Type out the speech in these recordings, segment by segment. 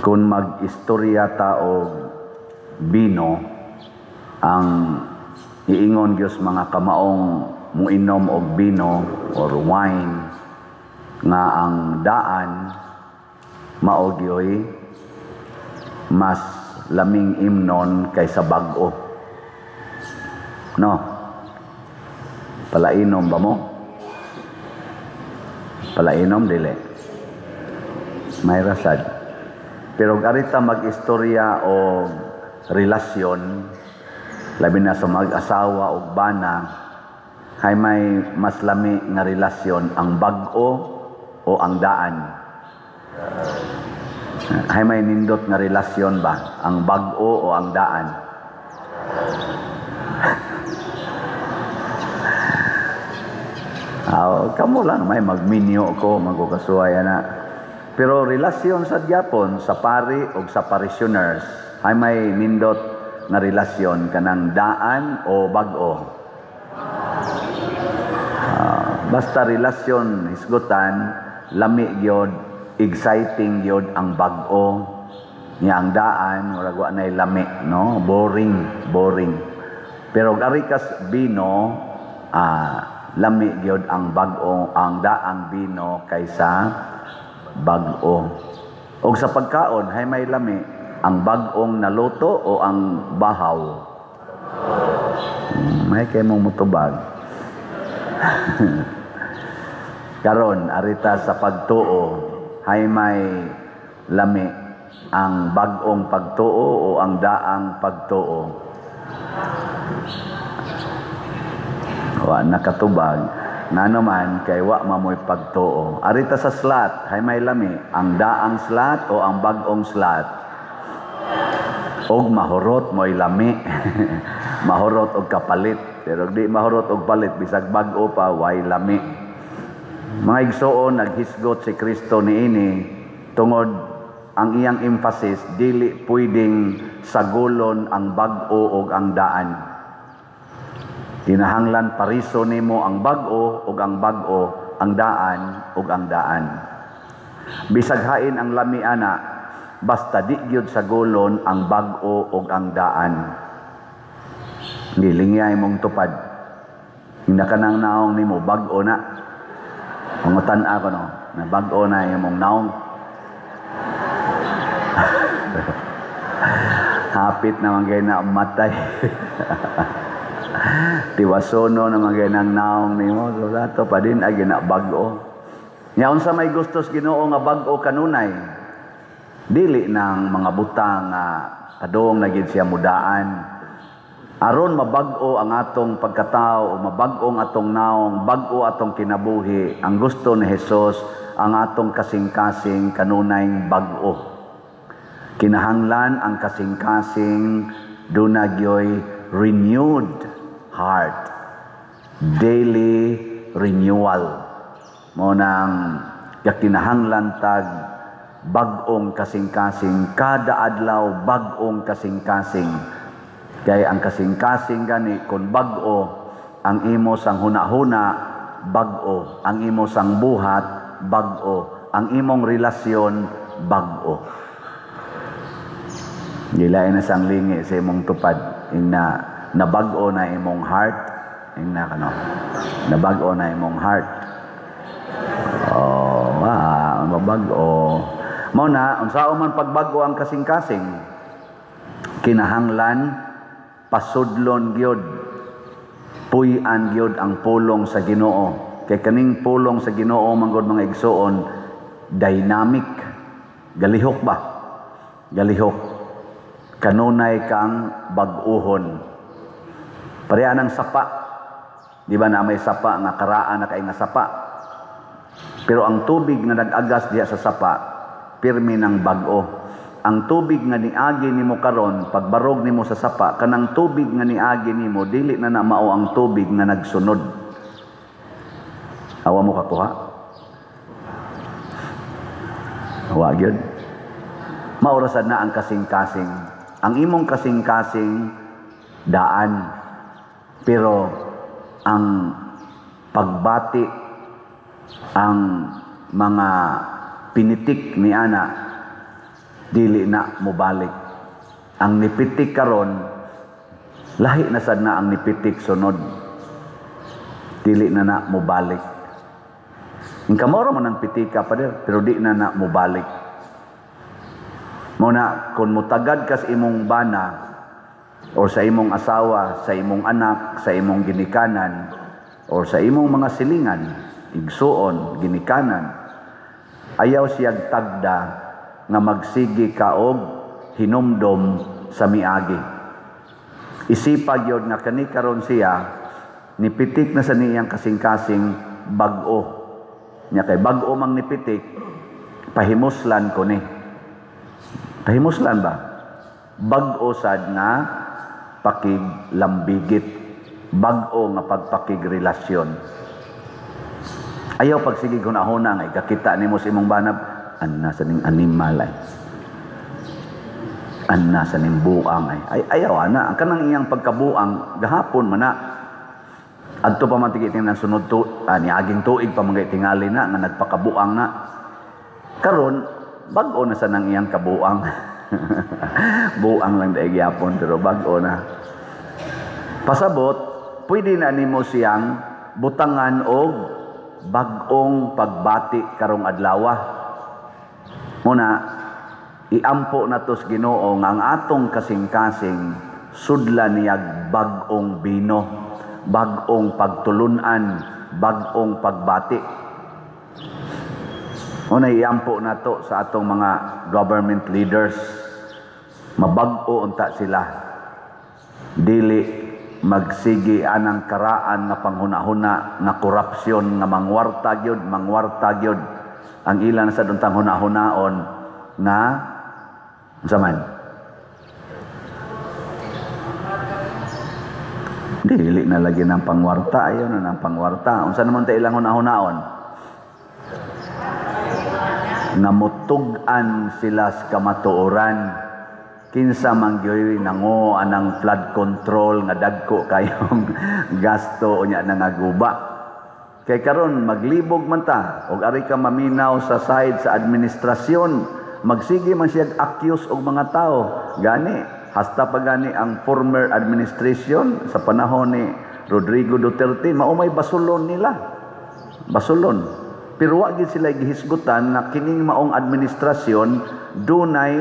Kung mag-istorya ta og bino, ang iingon gyud mga kamaong muinom og bino or wine nga ang daan mao gyoy mas laming imnon kaysa bag-o. No? Palainom ba mo? Palainom dili. May rasad. Pero arita mag-istorya o relasyon, labi na sa mag-asawa og bana, hay may mas lami nga relasyon, ang bag-o o ang daan? Hay may nindot nga relasyon ba, ang bag-o o ang daan? Aw, kamo lang may magminyo ko magukasuhay ana. Pero relasyon sa gyapon sa pari o sa parishioners, ay may nindot nga relasyon, kanang daan o bag-o? Basta relasyon hisgutan, lami gyud, exciting gyud ang bag-o. Nya ang daan murag wa nay lami, no? Boring, boring. Pero og ari kas bino, lami gyud ang bag-o, ang daang bino kaysa bag-o. Og sa pagkaon, hay may lami ang bag-ong naluto o ang bahaw? May kay mong mutubag. Karon arita sa pagtuo, hay may lami ang bag-ong pagtuo o ang daang pagtuo? Wa nakatubag. Ngano man kay wa mamoy pagtuo. Arita sa slot, hay may lami ang daang slot o ang bag-ong slot? Og mahurot mo'y lami. Mahurot og kapalit. Pero di mahurot og palit, bisag bag-o pa, way lami. Mga igsoon, naghisgot si Kristo niini tungod ang iyang emphasis, dili pwedeng sagulon ang bag-o og ang daan. Kinahanglan pariso nimo ang bag-o ug ang bag-o, ang daan ug ang daan. Bisag hain ang lami ana, basta di gyud sagulon ang bag-o ug ang daan. Gilingyay mong tupad. Hinda kanang naong nimo bag-o na. Pangutan ako, no, na bag-o na imong naong. Hapit naman kay na matay. Tiwasono naman kay nang naong nimo. So dato pa din ay ginabag-o. Nya unsa may gustos Ginoo nga bag-o kanunay? Dili nang mga butang nga padung na gid siya mudaan. Aron mabag-o ang atong pagkatao, o mabag-o ang atong naong, bag-o atong kinabuhi, ang gusto ni Jesus ang atong kasing-kasing kanunay bag-o. Kinahanglan ang kasing-kasing duna gyoy renewed heart. Daily renewal. Mao nang kinahanglan tag bag-ong kasing-kasing, kada adlaw bag-ong kasing-kasing. Kay ang kasing-kasing gani kun bag-o ang imo sang huna-huna, bag-o ang imo sang buhat, bag-o ang imong relasyon, bag-o. Gilain na sang lingi sa imong tupad ingna nabag-o na imong heart, ingna kano nabag-o na imong heart. Oh, mabag-o. Mao na unsaon man pagbag-o ang kasing-kasing, kinahanglan pasudlon gyud, puy-an gyud ang pulong sa Ginoo. Kay kaning pulong sa Ginoo manggod, mga igsoon, dynamic, galihok ba, galihok. Kanunay kang bag-uhon. Pareha ng sapa, di ba na may sapa nga karaan na kay nga sapa, pero ang tubig nga nag-agas diha sa sapa pirmi ng bag-o. Ang tubig nga niagi nimo karon, pagbarog nimo sa sapa, kanang tubig nga niagi nimo dili na na mao ang tubig nga nagsunod. Awa mo kakuha? Awa gyud. Maurasan na ang kasing-kasing. Ang imong kasing-kasing daan, pero ang pagbati ang mga pinitik ni ana dili na mobalik. Ang nipitik karon, lahi na sad na ang nipitik sunod, dili na na mobalik. Ang kamoro man ang pitika, pader, pero di na na mobalik. Muna kung mutagad kas imong bana or sa imong asawa, sa imong anak, sa imong ginikanan or sa imong mga silingan, igsuon, ginikanan, ayaw siyag tagda nga magsigi ka og hinumdom sa miagi. Isipag yun nga kani karon siya nipitik na sa niyang kasing-kasing bag-o. Nya kay bag-o mang nipitik, pahimuslan ko ni. Pahimuslan ba? Bag-o sad nga pakiglambigit. Bag-o nga pagpakigrelasyon. Ayaw pagsige hunahuna nga ikakita nimo sa imong banab, anna sa ning animal ay. Anna sa ning buang ay. Ay ayaw ana, ang kanang iyang pagkabuang gahapon man na. Adto pa man tigi tingnan sunod tu, niaging tuig pa man tingali na nga nagpakabuang na. Karon bag-o na sa nang iyang kabuang. Buang lang dai gyapon pero bag-o na. Pasabot, pwede na nimo siyang butangan og bag-ong pagbati karong adlaw. Muna iampo nato sa Ginoo nga ang atong kasing-kasing sudlan niyag bag-ong bino, bag-ong pagtulunan, bag-ong pagbati. Muna iampo nato sa atong mga government leaders, mabag-o unta sila. Dili magsigi anang karaan nga panghuna-huna nga korupsyon nga mangwarta gyud, mangwarta gyud. Ang ilan sa duntang huna-hunaon nga unsa man? Dili na lagi ng pangwarta, ayaw na ng pangwarta. Unsa naman ta ilang huna-hunaon? Nga mutug-an sila sa kamatuoran. Kinsa man gyud nango anang flood control nga dagko kayong gasto unya na nga guba. Kay karon maglibog man ta og ari ka maminaw sa side sa administrasyon, magsige man siya accuse og mga tao. Gani hasta pa gani ang former administration sa panahon ni Rodrigo Duterte, maumay basulon nila. Basulon. Pero wa gid sila gihisgutan nga kining maong administrasyon dunay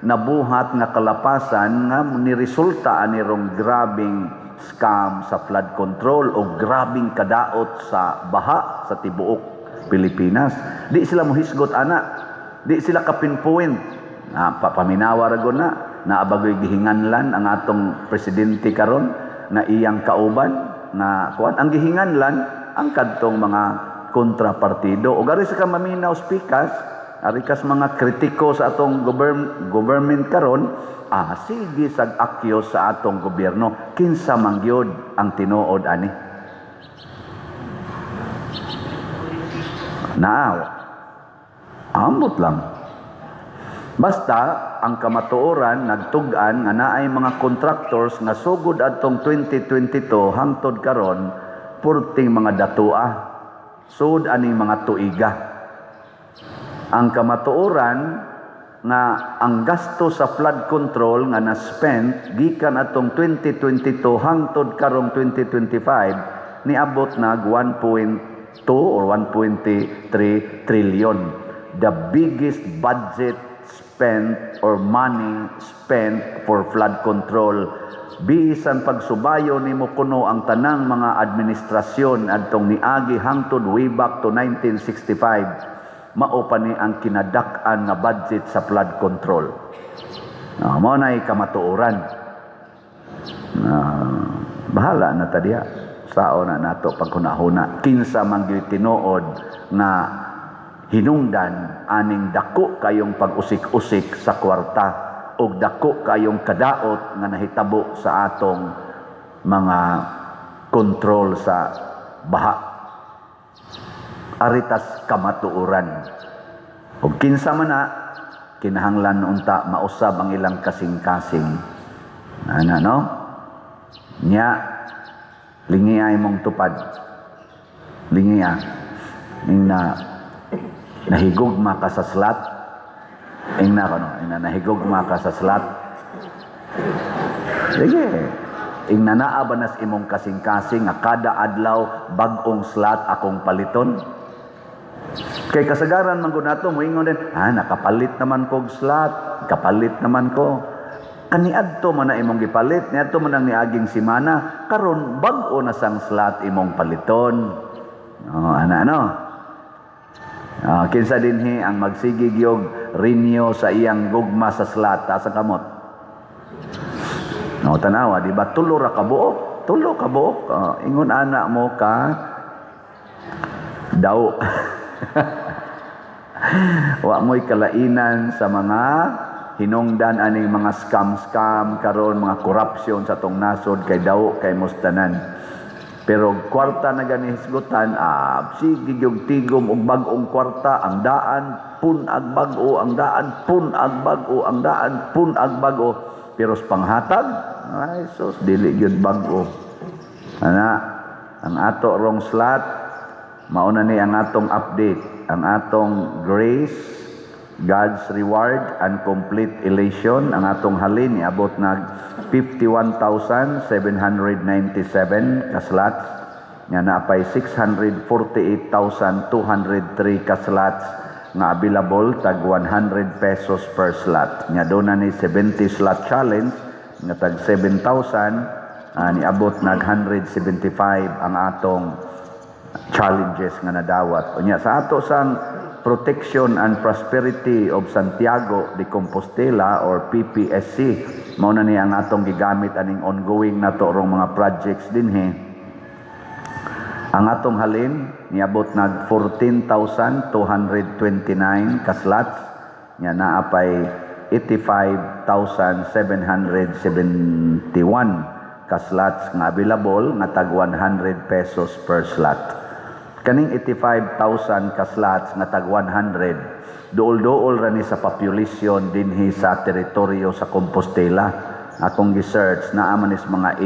nabuhat nga kalapasan nga niresulta ani rong grabing scam sa flood control o grabing kadaot sa baha sa tibuok Pilipinas. Di sila mohisgot ana. Di sila ka-pinpoint. Na paminawa ra gud na naabagoy gihinganlan ang atong presidente karon na iyang kauban na kuan ang gihinganlan ang kadtong mga kontrapartido. O gari sa ka maminaw speakers, ari kas mga kritiko sa atong government karon, sige sag akyo sa atong gobyerno, kinsa man gyud ang tinuod ani. Naaw. Ambot lang. Basta ang kamatuoran nagtug-an nga naay mga contractors nga sugod adtong 2022 hangtod karon purting mga datua, sud aning mga tuiga. Ang kamatuoran nga ang gasto sa flood control nga na-spend gikan atong 2022 hangtod karong 2025 niabot nag 1.2 or 1.3 trillion. The biggest budget spent or money spent for flood control. Bisan pagsubayo nimo kuno ang tanang mga administrasyon adtong niagi hangtod way back to 1965, mao pa ni ang kinadak-an nga budget sa flood control. Mao nay kamatuoran. Bahala na ta diha. Sao na nato paghunahuna kinsa man gyud tinuod nga hinungdan aning dako kayong pag-usik-usik sa kwarta og dako kayong kadaot nga nahitabo sa atong mga kontrol sa baha. Aritas kamatuoran. Og kinsa man na kinahanglan unta mausab ang ilang kasing-kasing. Ana no? Nya lingi ay mong tupad. Lingi ah. Ning na Nahigugma ka sa slot? Ingna ko, no? Ingna, nahigugma ka sa slot? Sige. Ingna, naa ba nas imong kasing-kasing nga kada adlaw bag-ong slot akong paliton? Kay kasagaran man gud nato moingon din, "Ah, nakapalit naman kog slot, kapalit naman ko." Kaniadto man na imong gipalit, niadto man ang niaging simana, karon bag-o na sang slot imong paliton. Oh, ana, no? Ah, kinsa dinhi ang magsige gyud renew sa iyang gugma sa slot? Taas ang kamot. No, tanawa, di ba? Tulo ra ka buok. Tulo ka buok. Ingon ana mo ka daw. Wa mo'y kalainan sa mga hinungdan aning mga scam-scam karon, mga corruption sa atong nasod, kay daw kay mustanan. Pero kwarta na gani hisgutan, ah, sige gyud tigom og bag-ong kwarta, ang daan pun-ag bag-o, ang daan pun-ag bag-o, ang daan pun-ag bag-o. Pero sa panghatag, ay sus, dili gyud bag-o. Ana, ang ato rong slot, mauna ni ang atong update, ang atong grace, God's reward and complete elation, ang atong halin niabot nag 51,797 ka slots nga naapay 648,203 ka slots nga available, tag 100 pesos per slot. Nya doon na ni 70 slot challenge nga tag 7,000, niabot nag 175 ang atong challenges nga nadawat. Unya sa ato sang Protection and Prosperity of Santiago de Compostela or PPSC, mao na ni ang atong gigamit aning ongoing nato rong mga projects dinhi. Ang atong halin niabot nag 14,229 ka slots nya naa pay 85,771 ka slots nga available nga tag 100 pesos per slot. Kaning 85,000 ka slots nga tag 100, duol-duol ra ni sa population dinhi sa teritoryo sa Compostela. Akong gi-search, naa man is mga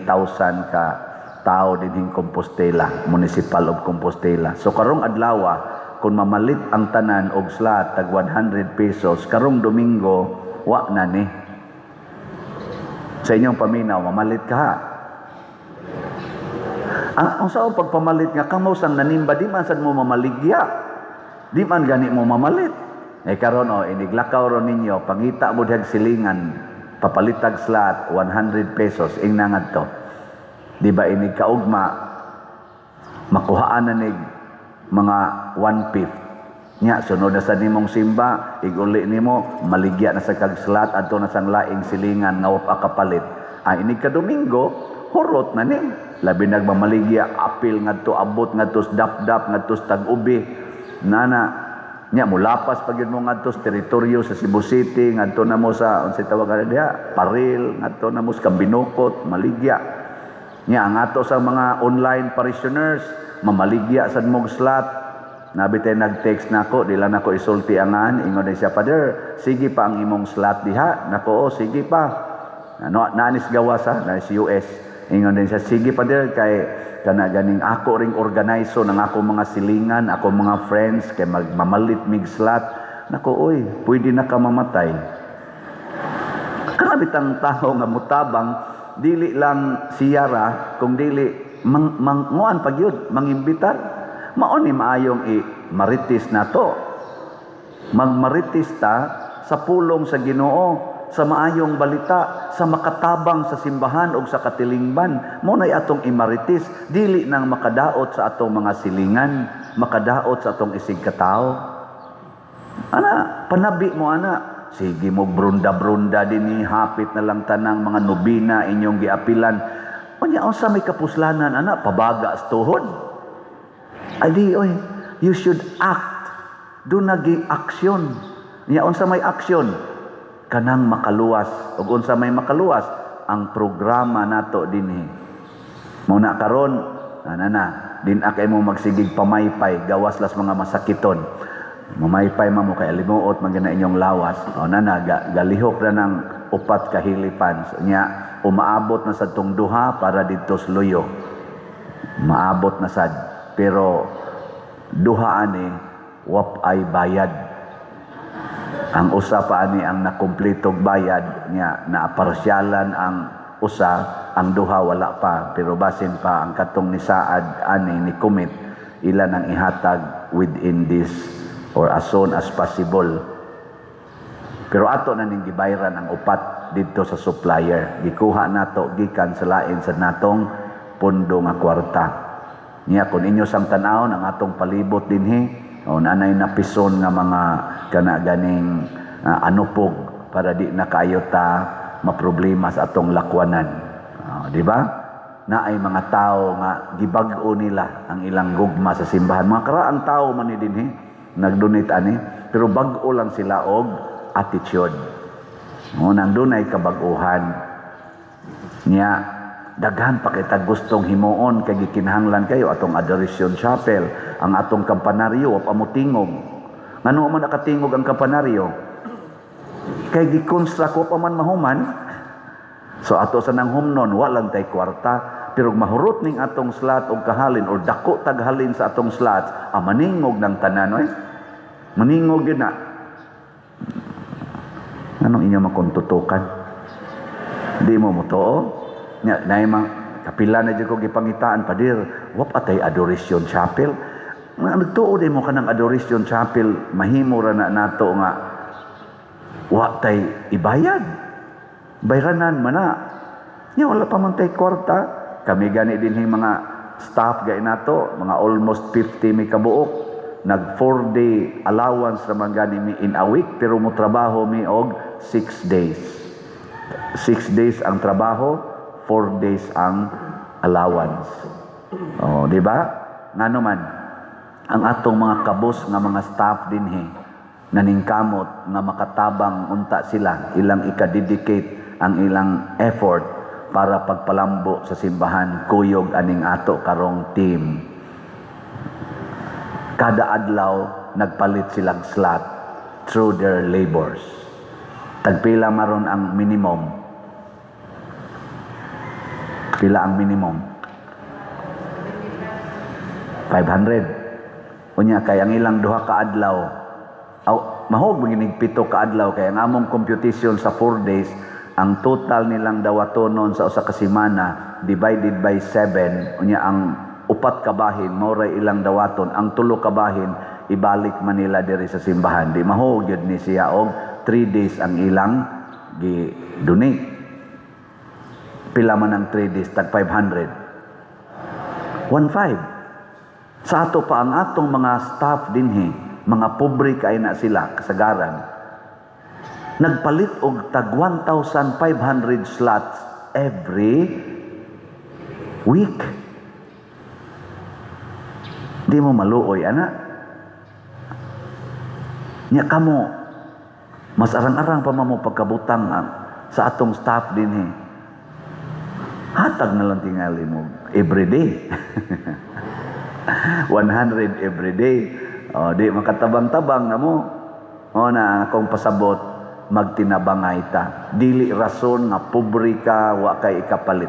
80,000 ka tao dinhing Compostela, Municipal of Compostela. So karong adlaw, kung mamalit ang tanan og slot tag 100 pesos, karong Domingo wa na ni. Sa inyong paminaw, mamalit ka ha? Ang sa pagpamalit nga kamo sang nanimba, di man sad mo mamaligya. Di man gani mo mamalit. Eh karon, oh, iniglakaw ron ninyo, pangita mo dihag silingan, papalitag slot 100 pesos, ingna ngadto. Di ba inig kaugma makuhaan na nig mga 1/5? Nya sunod na sa nimong simba, iguli nimo, maligya na sa kag slot adto na sang laing silingan nga wa kapalit. Ah, inig ka Domingo, hurot na ni. Labi nagmamaligya, apil ngadto, abot ngadto sa dapdap, ngadto sa tag-ubi. Nana, nya mulapas pa gyud mo ngadto sa teritoryo sa Cebu City, ngadto na mo sa unsay tawag ana diha, Paril, ngadto na mo sa Cambinocot, maligya. Nya ang ato sa mga online parishioners, mamaligya sad mog slot. Nabi tay nag-text nako, di lang nako isulti angan, ingon din siya, "Father, sige pa ang imong slot diha?" Nako, "Oh, sige pa." Ano, naanis gawas ha, naanis US. Ingon din siya, "Sige, Father, kay kana ganing ako ring organiso ng ako mga silingan, ako mga friends, kay magmamalit mig slot." Nako, oy, pwede na ka mamatay. Kana bitang tao nga mutabang, dili lang siyara, kung dili, mang, mang, nguan pag yun, mangimbitar. Mao ni maayong i-marites nato. Magmarites ta sa pulong sa Ginoo, sa maayong balita, sa makatabang sa simbahan o sa katilingban. Mao nay atong imarites, dili nang makadaot sa atong mga silingan, makadaot sa atong isig katao. Ana, panabi mo ana. Sige mo brunda-brunda dinhi, hapit na lang tanang mga nobina inyong giapilan. Unya unsa may kapuslanan ana, pabaga sa tuhod. Adi oy, you should act. Do nagi aksyon. Nya unsa may aksyon? Kanang makaluwas. Ug unsa may makaluwas? Ang programa nato dinhi. Mao na karon, ana na, din kay mo magsigig pamaypay gawas las mga masakiton. Mamaypay man mo kay alimuot man gina inyong lawas. O na na, galihok na ng upat ka hilipan. So, nya umaabot na sa tong duha para didto sa Luyo. Maabot na sad. Pero duha ani Wap ay bayad. Ang usa pa ani ang nakumpletog bayad niya, naaparsyalan ang usa, ang duha wala pa, pero basin pa ang katong nisaad ani, ni commit, ilan ang ihatag within this or as soon as possible. Pero ato na ning gibayran ang upat didto sa supplier. Gikuha nato gikan sa lain sa natong pundo nga kwarta. Niya kung inyo sang tan-awon ang atong palibot dinhi, o nanay napison nga mga kana ganing anupog para di na kayo ta maproblema sa atong lakwanan. Di ba? Naay mga tao nga gibag-o nila ang ilang gugma sa simbahan. Mga karaang tao man ni dinhi nagdonate ani, pero bag-o lang sila og attitude. O nang dunay kabag-uhan. Niya daghan pa kita gustong himuon kay gikinahanglan kayo atong Adoration Chapel, ang atong kampanaryo wa pa mo tingog. Ngano man nakatingog ang kampanaryo? Kay gi-construct, wa pa man mahuman. So ato sa nang humnon, wa lang tay kwarta, pero mahurot ning atong slot og kahalin or dako taghalin sa atong slots, ah, maningog ng tanan oy. Maningog yun na. Anong inyo makuntutukan? Di mo motoo? Nya nay mang kapila na jud ko gipangitaan, "Padir, wa pa tay Adoration Chapel." Nga nagtuo di mo kanang Adoration Chapel mahimo ra na nato nga wa tay ibayad. Bayranan man na. Nya wala pa man tay kwarta. Kami gani dinhi mga staff gay nato, mga almost 50 mi kabuok. Nag 4-day allowance naman gani mi in a week, pero mo trabaho mi og 6 days. 6 days ang trabaho, 4 days ang allowance. Oh, di ba? Ngano man ang atong mga kabus nga mga staff dinhi naningkamot nga makatabang unta sila, ilang ika-dedicate ang ilang effort para pagpalambo sa simbahan, kuyog aning ato karong team. Kada adlaw nagpalit silang slot through their labors. Tagpila maron ang minimum? Pila ang minimum? 500. Unya kay ang ilang duha ka adlaw aw mahog maginig 7 ka adlaw, kay ang among computation sa 4 days, ang total nilang dawatonon sa usa ka semana divided by 7, unya ang upat ka bahin mao ray ilang dawaton, ang tulo ka bahin ibalik man nila diri sa simbahan, di mahog gyud ni siya og 3 days ang ilang gi donate. Pila man ang 3 days tag 500? 1.5. Sa ato pa ang atong mga staff dinhi, mga pobre kay na sila kasagaran, nagpalit og tag 1,500 slots every week. Di mo maluoy ana? Nya kamo mas arang-arang pa mo pagkabutang sa atong staff dinhi. Hatag na lang tingali mo every day. 100 every day. O, di makatabang-tabang na mo. O na akong pasabot, magtinabangay ta. Dili rason nga pobre ka, wa kay ikapalit.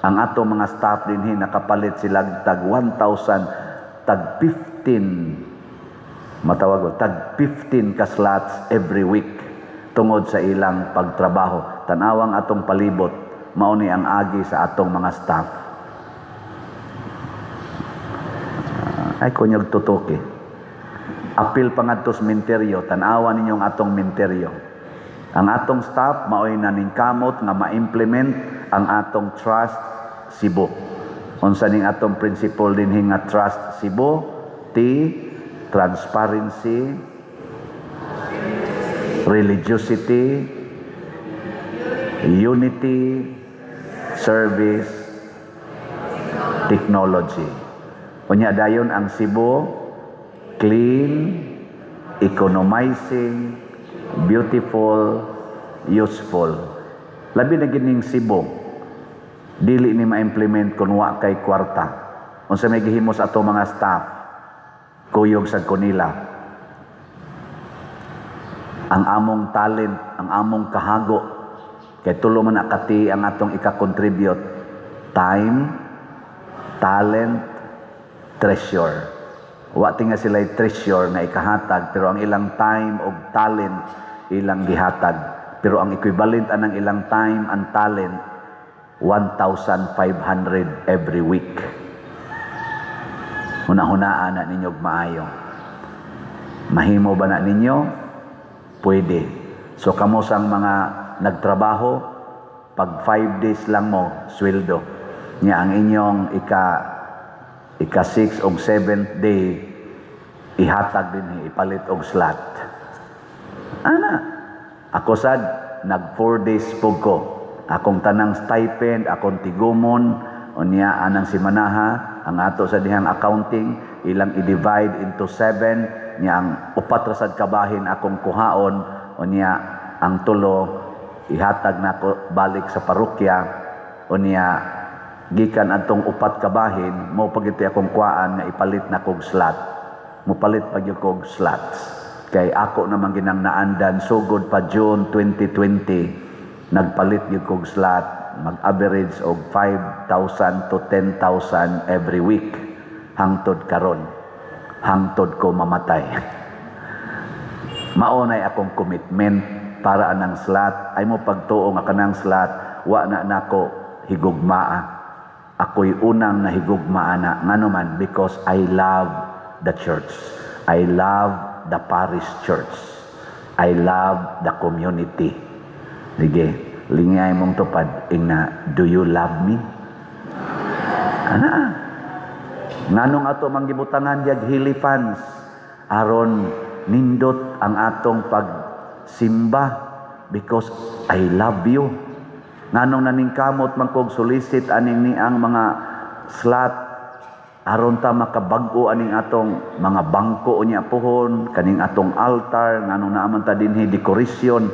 Ang ato mga staff dinhi nakapalit sila tag 1,000, tag 15 matawag ko, tag 15 ka slots every week tungod sa ilang pagtrabaho. Tanawang atong palibot, mao ni ang agi sa atong mga staff. Ay kunyog tutuki. Apil pa ngadto sa minteryo, tan-awa ninyong atong minteryo. Ang atong staff mao'y naningkamot nga ma-implement ang atong Trust Cebu. Unsa ning atong principle dinhi nga Trust Cebu? T, transparency, religiosity, unity, service, technology. Unya dayon ang Cebu, clean, economizing, beautiful, useful. Labi na gining Cebu, dili ni ma-implement kung wa kay kwarta. Unsa may gihimo sa ato mga staff, kuyog sa kanila. Ang among talent, ang among kahago, kay tulo man akati ang atong ika-contribute: time, talent, treasure. Wa tinga sila treasure nga ikahatag, pero ang ilang time og talent ilang gihatag. Pero ang equivalent anang ilang time and talent, 1,500 every week. Hunahunaan na ninyo og maayo. Mahimo ba na ninyo? Pwede. So kamo sang mga nagtrabaho, pag 5 days lang mo, sweldo. Nya ang inyong ika 6 og 7th day, ihatag din, ipalit og slot. Ana, ako sad nag 4 days pug ko. Akong tanang stipend, akong tigumon, unya anang simanaha, ang ato sa dihang accounting, ilang i-divide into 7, nya ang upat ra sad kabahin akong kuhaon, unya ang tulo ihatag nako balik sa parokya, unya gikan atong upat kabahin mo pagiti akong kuhaan nga ipalit na kog slot. Mupalit pag kog slots. Kay ako naman ginang naandan sugod pa June 2020, nagpalit gyud kog slot, mag-average og 5,000 to 10,000 every week hangtod karon, hangtod ko mamatay. Mao nay akong commitment para anang slot. Ay mo pagtuo nga kanang slot wa na nako higugmaa. Ako'y unang nahigugmaa na. Ngano man? Because I love the church. I love the parish church. I love the community. Sige, lingay mong tupad, ingna, "Do you love me?" Ana. Nganong ato manggibutangan yag Healy funds? Aron nindot ang atong pagsimba, because I love you. Nganong naningkamot man kog solicit aning ni ang mga slot, aron ta makabag-o aning atong mga bangko unya pohon, kaning atong altar, nganong naa man ta dinhi decoration,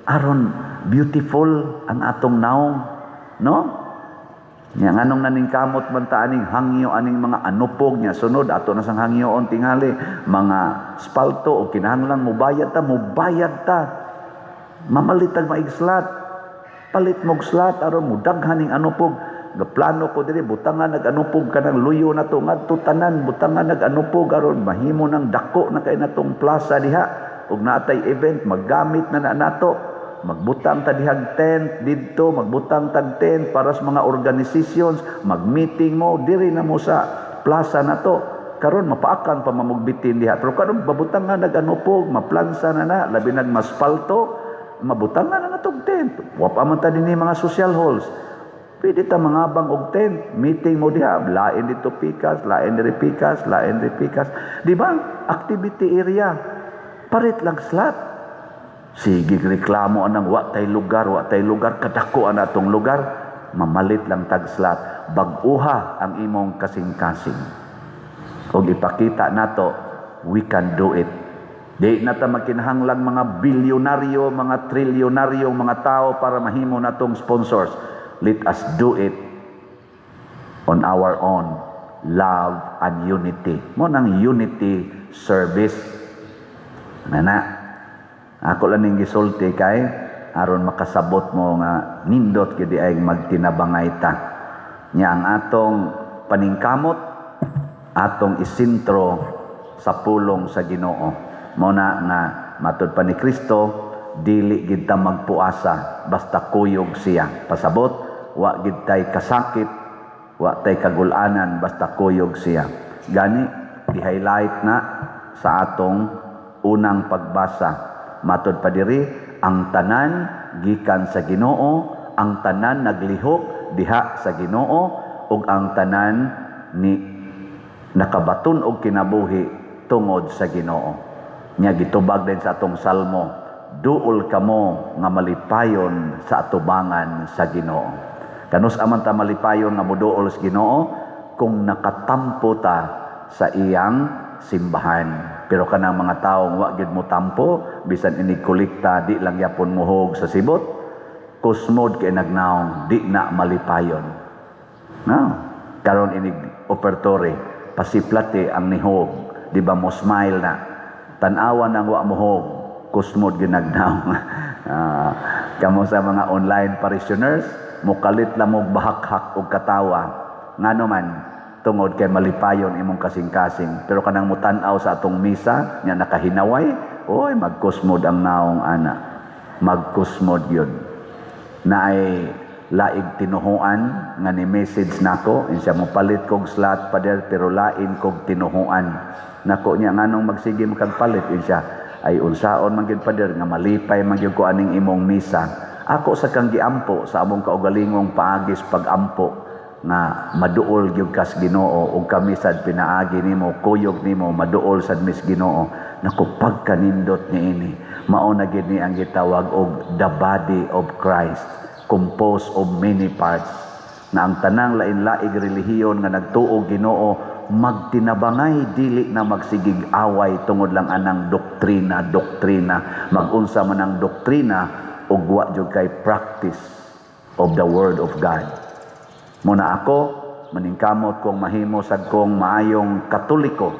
aron beautiful ang atong naong, no? Nya nganong naningkamot man ta aning hangyo aning mga anupog, nya sunod ato na sang hangyoon tingali mga spalto, o kinahanglan mubayad ta, mubayad ta. Mamalitag maig-slot. Palit mog slot aron mudaghan ning anupog. Gaplano ko diri butangan nag-anupog kanang luyo na to ngadto tanan butangan nag-anupog aron mahimo nang dako na kay natong plaza diha. Ug naatay event, maggamit na na nato. Magbutang ta dihag tent didto, magbutang tag tent para sa mga organizations, mag-meeting mo diri na mo sa plaza na to. Karon mapaakan pa mamugbitin diha. Pero karon babutang nga nag-anupog, maplansa na na, labi nag maspalto, mabutang na na natong tent. Wa pa man ta dinhi mga social halls. Pwede ta mangabang og tent, meeting mo diha, lain dito pikas, lain diri pikas, lain diri pikas. Di ba? Activity area. Palit lang slot. Sige reklamo anang wa tay lugar, wa tay lugar, kadako ang atong lugar, mamalit lang tag slot. Bag-uha ang imong kasing-kasing. Og ipakita nato, we can do it. Di na ta magkinahanglang mga bilyonaryo, mga trilyonaryo, mga tao para mahimo natong sponsors. Let us do it on our own. Love and unity. Mo nang unity service. Nana. Ako lang ning gisulti kay aron makasabot mo nga nindot gyud ay magtinabangay ta. Nya ang atong paningkamot, atong isentro sa pulong sa Ginoo. Mo na nga matud pa ni Kristo, dili gid ta magpuasa basta kuyog siya. Pasabot, wa gid tay kasakit, wa tay kagulanan basta kuyog siya. Gani di-highlight na sa atong unang pagbasa. Matud pa diri, ang tanan gikan sa Ginoo, ang tanan naglihok diha sa Ginoo, ug ang tanan ni nakabaton og kinabuhi tungod sa Ginoo. Nya gitubag din sa atong salmo, duol kamo nga malipayon sa atubangan sa Ginoo. Kanus aman ta malipayon nga moduol sa Ginoo kung nakatampo ta sa iyang simbahan. Pero kanang mga tawo wa gyud mo tampo, bisan inig kolekta di lang yapon muhog sa sibot, kusmod kay nagnaong, di na malipayon. No? Karon inig opertory, pasiplate ang nihog, di ba mo smile na? Tan-awa nang wa mohog, kusmod gyud nagnaong. Kamo sa mga online parishioners, mukalit lang mo bahakhak og katawa. Ngano man, Tungod kay malipayon imong kasing-kasing. Pero kanang mutan-aw sa atong misa, nya nakahinaway, oy, magkusmod ang naong ana. Magkusmod yun. Naay laing tinuhuan nga ni message nako, siya mo palit kog slot, pader, pero lain kog tinuhuan. Nako niya, nganong magsige mo kag palit? Siya ay unsaon man gyud, pader, nga malipay man gyud ko aning imong misa. Ako sa kang giampo sa among kaugalingong paagis pagampo nga maduol gyud kas Ginoo ug kami sad pinaagi nimo, kuyog nimo, maduol sad mis Ginoo. Nako, pagkanindot niini, mao na gid ni ang gitawag og the body of Christ, composed of many parts, na ang tanang lain-laing relihiyon nga nagtuo Ginoo magtinabangay, dili na magsigig away tungod lang anang doktrina doktrina. Magunsa man ang doktrina ug wa jud kay practice of the word of God. Muna ako maningkamot kong mahimo sad kong maayong Katoliko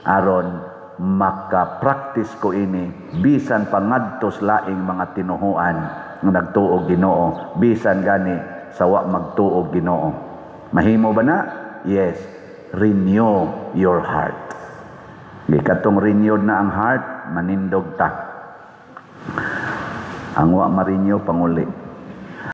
aron maka-practice ko ini bisan pangadtos laing mga tinuhuan nga nagtuo Ginoo, bisan gani sa wa magtuo Ginoo. Mahimo ba na? Yes. Renew your heart. Gikatong renewed na ang heart, manindog ta. Ang wa ma-renew, panguli.